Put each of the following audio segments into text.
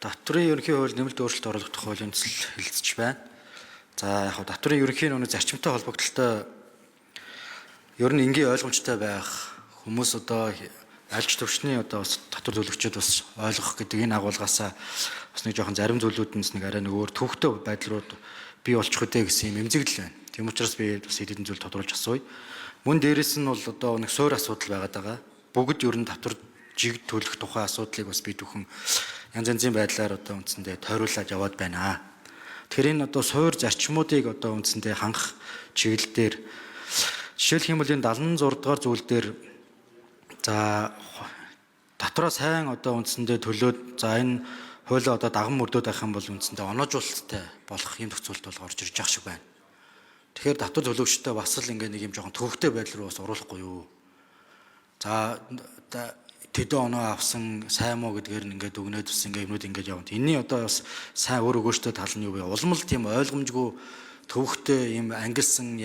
Татврын ерөнхий хууль нэмэлт өөрчлөлт оруулах хуулийн төсөл хэлэлцэж байна. За яг татврын ерөнхий нүг зарчимтай холбогдлолтой ер нь энгийн ойлгомжтой байх хүмүүс одоо альж төвшний одоо бас татвар төлөгчид бас ойлгох гэдэг энэ агуулгаасаа бас нэг жоохон зарим зүйлүүд нь нэг арай нэг өөр төвхтэй байдал руу бий болчих үдэ гэсэн юм эмзэглэл байна. Тийм учраас би бас хэд хэдэн зүйл тодруулж асууя. Мөн дээрэс нь бол одоо нэг суур асуудал байгаад байгаа. Бүгд ер нь татвар жиг төлөх тухай асуудлыг бас бид бүхэн янз янзын байдлаар одоо үндсэндээ тойруулаад яваад байна. Тэгэхээр энэ одоо суур зарчмуудыг одоо үндсэндээ хангах чиглэл дээр жишээлх юм бол энэ 76 дугаар зүйл дээр за дотроо сайн одоо үндсэндээ төлөөд за энэ хуулиа одоо даган мөрдөөд байх юм бол үндсэндээ оноожуулалттай болох юм нөхцөлд бол орж ирж байгаа шиг байна. Тэгэхээр татвар төлөгчтэй бас л ингээ нэг юм жоохон төвөгтэй байдал руу бас оруулахгүй юу. За тэдэн оноо авсан сайн муу гэдгээр нь ингээд өгнөөд бас ингээ юмнууд ингээд явна. Энийний одоо бас сайн өөр өгөөжтэй тал нь юу вэ? Улам л тийм ойлгомжгүй төвөгтэй юм ангилсан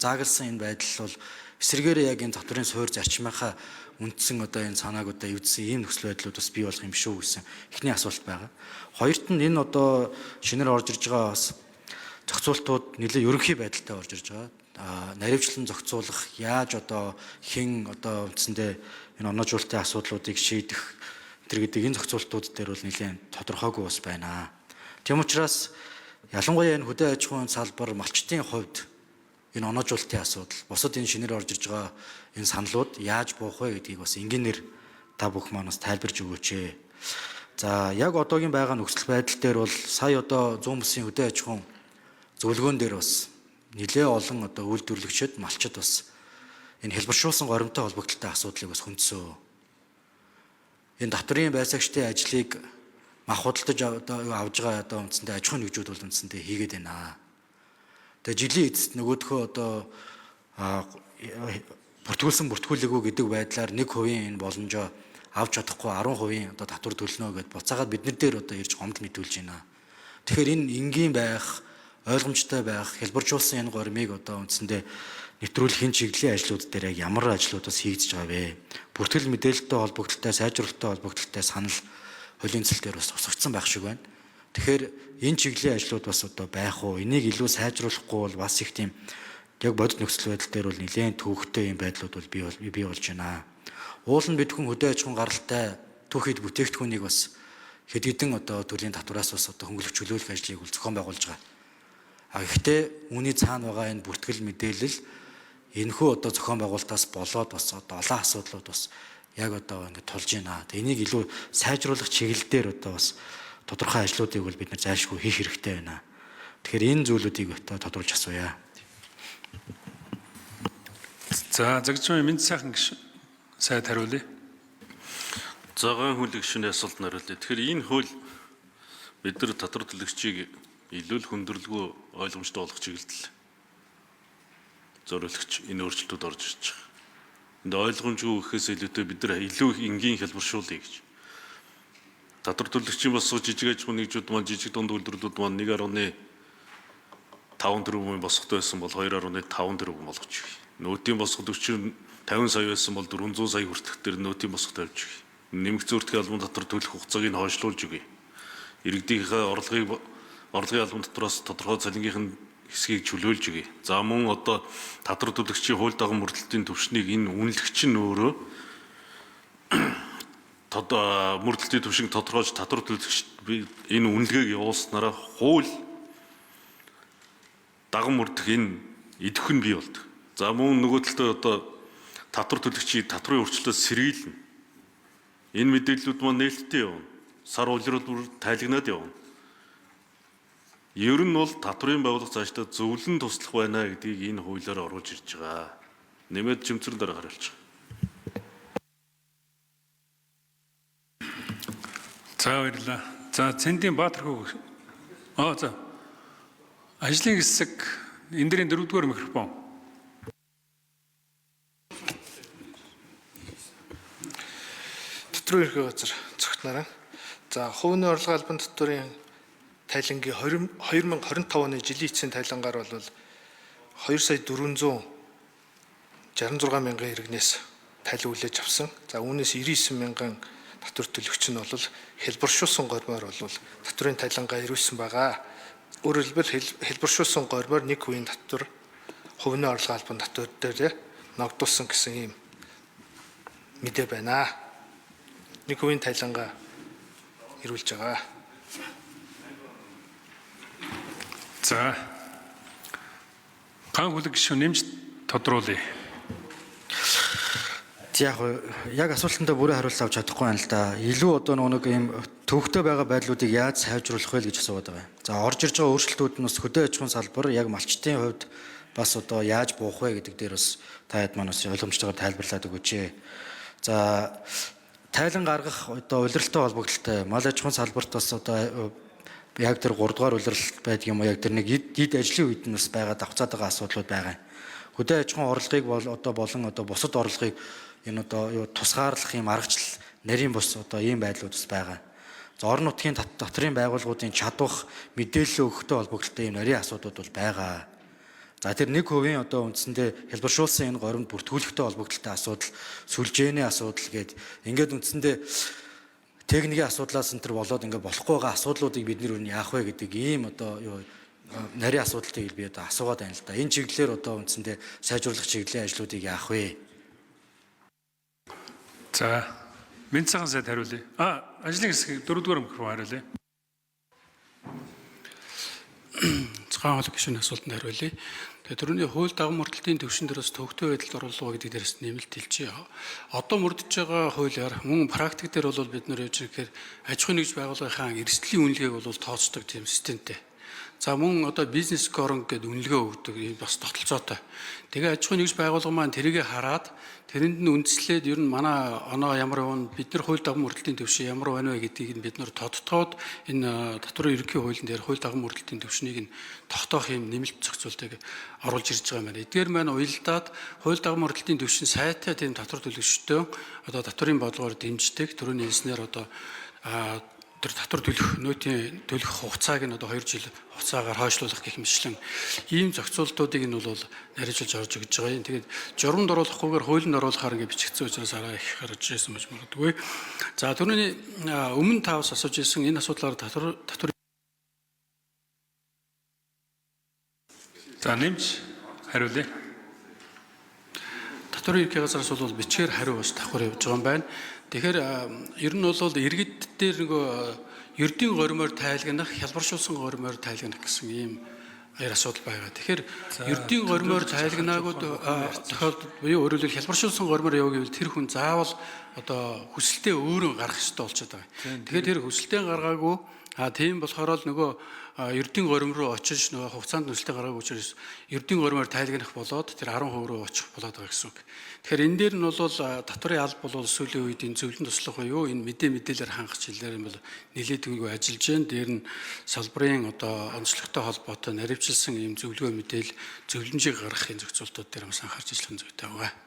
заагалсан энэ байдал бол эсрэгээрээ яг энэ татварын суурь зарчмынхаа үндсэн одоо энэ санааг одоо эвдсэн ийм нөхцөл байдлууд бас бий болох юм шүү гэсэн эхний асуулт байгаа. Хоёрт нь энэ одоо шинээр орж ирж байгаа бас зохицуултууд нэлээд ерөнхий байдалтай орж ирж байгаа. Наривчлан зохицуулах, яаж одоо хэн одоо үндсэндээ энэ оноожуулалтын асуудлуудыг шийдэх тэр гэдэг энэ зохицуултууд дээр бол нэлээд тодорхойгүй бас байна. Тийм учраас ялангуяа энэ хөдөө аж ахуйн салбар малчдын хувьд энэ оноожуулалтын асуудал, бусад энэ шинээр орж ирж байгаа энэ саналууд яаж буух вэ гэдгийг бас энгийнээр та бүх маань бас тайлбарж өгөөч ээ. За яг одоогийн байгаа нөхцөл байдал дээр бол сая одоо зүүн бүсийн хөдөө аж ахуйн зөвлөгөөн дээр бас нэлээ олон одоо үйлдвэрлэгчид, малчид бас энэ хэлбэршүүлсэн горимтой холбогдлолтой асуудлыг бас хөндсөө. Энэ татврын байсагчдын ажлыг мах худалдаж одоо авж байгаа одоо үндсэндээ аж ахуйн нэгжүүд бол үндсэндээ хийгээд байна. Тэгээ жилийн эцэст нөгөөдхөө одоо бүртгүүлсэн бүртгүүлээгүй гэдэг байдлаар 1% энэ боломжоо авч чадахгүй 10% одоо татвар төлнө гэдээ буцаагаад бид нар дээр одоо ирж гомдол мэдүүлж байна. Тэгэхээр энэ энгийн байх, ойлгомжтой байх, хэлбэржүүлсэн энэ горимыг одоо үндсэндээ нэвтрүүлэхийн чиглэлийн ажлууд дээр яг ямар ажлууд бас хийгдэж байгаа вэ? Бүртгэл мэдээлэлтэй холбогдлолтой, сайжруулалттай холбогдлолтой санал хуулийн төсөл дээр бас тусгагдсан байх шиг байна. Тэгэхээр энэ чиглэлийн ажлууд бас одоо байх уу? Энийг илүү сайжруулахгүй бол бас их тийм яг бодит нөхцөл байдал дээр бол нэлээд төвөгтэй юм байдлууд бол бий болж байна. Уул нь бид хүн хөдөө аж ахуйн гаралтай түүхийд бүтээгдэхүүнийг бас хэд хэдэн одоо төрлийн татвараас бас одоо хөнгөлөх чөлөөлөх ажлыг бол зохион байгуулж байгаа. А гэхдээ үүний цаана байгаа энэ бүртгэл мэдээлэл энэхүү одоо зохион байгуулалтаас болоод бас одоо олон асуудлууд бас яг одоо ингээд тулж байна. Тэгээ энийг илүү сайжруулах чиглэл дээр одоо бас тодорхой ажлуудыг бол бид нар зайлшгүй хийх хэрэгтэй байна. Тэгэхээр энэ зүйлүүдийг одоо тодруулж асууя. За загжмын мэд сайхан гишүүн сайд хариулъя. За ган хууль гишүүний асуултанд хариулъя. Тэгэхээр энэ хууль бид нар татвар төлөгчийг илүү л хүндрэлгүй ойлгомжтой болгох чиглэлд зориулагч энэ өөрчлөлтүүд орж ирж байгаа. Энд ойлгомжгүй гэхээс илүүтэй бид нар илүү их энгийн хэлбэршүүлье гэж. Татвар төлөгчийн босгох жижиг аж ахуйн нэгжүүд маань жижиг дунд үйлдвэрлэлүүд маань 1.5 тэрбумын босготой байсан бол 2.5 тэрбум болгож өгье. Нөөтийн босго 40 50 сая байсан бол 400 сая хүртэлх дээр нөөтийн босго тавьж өгье. Нэмэгдсэн үртгэх албан татвар төлөх хугацааг нь хойшлуулж өгье. Иргэдийнхээ орлогын албан татвараас тодорхой цалингийнх нь хэсгийг чөлөөлж өгье. За мөн одоо татвар төлөгчийн хууль даган мөрдлөлтийн түвшнийг энэ үнэлэгч нь өөрөө мөрдлөлтийн түвшинг тодорхойлж татвар төлөгч энэ үнэлгээг явуулснараа хууль даган мөрдөх энэ идэвх нь бий болдог. За мөн нөгөө талдаа одоо татвар төлөгчийг татврын өрчлөлөөс сэргийлнэ. Энэ мэдээллүүд маань нээлттэй явна. Сар улирал бүр тайлагнаад явна. Ер нь бол татврын байгууллага цаашдаа зөвлөн туслах байна гэдгийг энэ хуулиар оруулж ирж байгаа. Нэмээд чимцэрэн дараа хариулж байгаа. За баярлалаа. За Цэндийн Баатархүү. За. Ажлын хэсэг энэ дэрийн 4-р микрофон. Татврын ерхий газар цогтнараа. За хувийн орлогын албан татврын тайлангийн 2025 оны жилийн эцсийн тайлангаар бол 2 сая 466 мянган иргэнээс тайлан хүлээж авсан. За үүнээс 99 мянган татвар төлөгч нь бол хэлбэршүүлсэн гормоор бол татврын тайлангаа ирүүлсэн байгаа. Өөрөөр хэлбэл хэлбэршүүлсэн гормоор 1% татвар хувийн орлогын албан татвар дээр ногдуулсан гэсэн ийм мэдээ байна. 1% тайлангаа ирүүлж байгаа. За. Ган хүлэг гишүүн нэмж тодруулъя. Яг яг асуултандаа бүрэн хариулт авч чадахгүй байна л да. Илүү одоо нэг ийм төвөгтэй байгаа байдлуудыг яаж сайжруулах вэ гэж асууад байгаа юм. За орж ирж байгаа өөрчлөлтүүд нь бас хөдөө аж ахуйн салбар яг малчтын хувьд бас одоо яаж буух вэ гэдэг дээр бас та хэд маань бас ойлгомжтойгоор тайлбарлаад өгөөч. За тайлан гаргах одоо улиралтай холбогдлолтой мал аж ахуйн салбарт бас одоо яг тэр 3 дугаар улирал байдаг юм уу, яг тэр нэг эд ажлын үед нь бас байгаа давхцаад байгаа асуудлууд байгаа юм. Хөдөө аж ахуйн орлогыг бол одоо болон одоо бусад орлогыг энэ одоо юу тусгаарлах юм аргачлал нарийн бус одоо ийм байдлууд бас байгаа. За орон нутгийн дотрын байгууллагуудын чадвах мэдээлэл өгөхтэй холбогдлолтой ийм нарийн асуудлууд бол байгаа. За тэр 1% одоо үндсэндээ хэлбэршүүлсэн энэ горимд бүртгүүлэхтэй холбогдлолтой асуудал, сүлжээний асуудал гээд ингээд үндсэндээ техникийн асуудлаас энэ төр болоод ингээд болохгүй байгаа асуудлуудыг бид нэр юу яах вэ гэдэг ийм одоо юу нарийн асуудлыг би одоо асуугаад байна л да. Энэ чиглэлээр одоо үндсэндээ сайжруулах чиглэлийн ажлуудыг яах вэ? За, Мэнд цагаан сайд хариулъя. Ажлын хэсэг 4-р микрофон хариулъя. Цагаан хоолой гишүүний асуултанд хариулъя. Тэгээ түрүүний хууль даган мөрдөлтийн төвшин дээрээс төвөгтэй байдалд оруулах гэдэг дээрээс нэмэлт хэлчихье. Одоо мөрдөж байгаа хуулиар мөн практик дээр бол бид нэр явж ирэхээр аж ахуйн нэгж байгууллагынхаа эрсдлийн үнэлгээг бол тооцдог тийм системтэй. За мөн одоо бизнес скоринг гэдэг үнэлгээ өгдөг бас тогтолцоотой. Тэгээ аж ахуйн нэгж байгууллага маань тэрийгэ хараад тэрэнд нь үндэслээд ер нь манай оноо ямар байна, бид нар хууль даган мөрдөлтийн төвшин ямар байна вэ гэдгийг нь бид нар тодтоод энэ татварын ерөнхий хуулийн дээр хууль даган мөрдөлтийн төвшнийг нь тогтоох юм нэмэлт зохицуултыг оруулж ирж байгаа юм байна. Эдгээр маань уялдаад хууль даган мөрдөлтийн төвшин сайтай тийм татвар төлөгчдөө одоо татварын бодлогоор дэмждэг. Түрүүний хэлснээр одоо тэр татвар төлөх нөөтийн төлөх хугацааг нь одоо 2 жил хугацаагаар хойшлуулах гэх мэтчлэн ийм зохицуултуудыг нь бол нарийжуулж орж өгч байгаа юм. Тэгээд журамд оруулахгүйгээр хуулинд оруулахаар ингэ бичигдсэн учраас арай их гарч ирсэн байж магадгүй. За түрүүний өмнө тавс асууж ирсэн энэ асуудлаар татвар За нэмж хариулъя. Татварын ерөнхий газраас бол бичгээр хариу бас давхар явж байгаа юм байна. Тэгэхээр ер нь бол иргэд дээр нөгөө ердийн горимоор тайлгнах, хялбаршуулсан горимоор тайлгнах гэсэн ийм хоёр асуудал байгаа. Тэгэхээр ердийн горимоор тайлгнаагүй тохиолдолд буюу өөрөөр хэлбэл хялбаршуулсан горимоор яваа гэвэл тэр хүн заавал одоо хүсэлтээ өөрөө гаргах ёстой болчиход байгаа. Тэгэхээр тэр хүсэлтээ гаргаагүй тийм болохоор л нөгөө ердийн горим руу очиж нөгөө хугацаанд нөхцөлтэй гаргаагүй учраас ердийн горимоор тайлгнах болоод тэр 10% руу очих болоод байгаа гэсэн үг. Тэгэхээр энэ дээр нь бол татварын алба бол сүүлийн үед энэ зөвлөн туслах буюу энэ мэдээлэлээр хангах чиглэлээр юм бол нэлээдгүй ажиллаж байна. Дээр нь салбарын одоо онцлогтой холбоотой наривчилсан ийм зөвлөгөө мэдээлэл зөвлөмжийг гаргахын зохицуултууд дээр бас анхаарч ажиллах зүйтэй байгаа.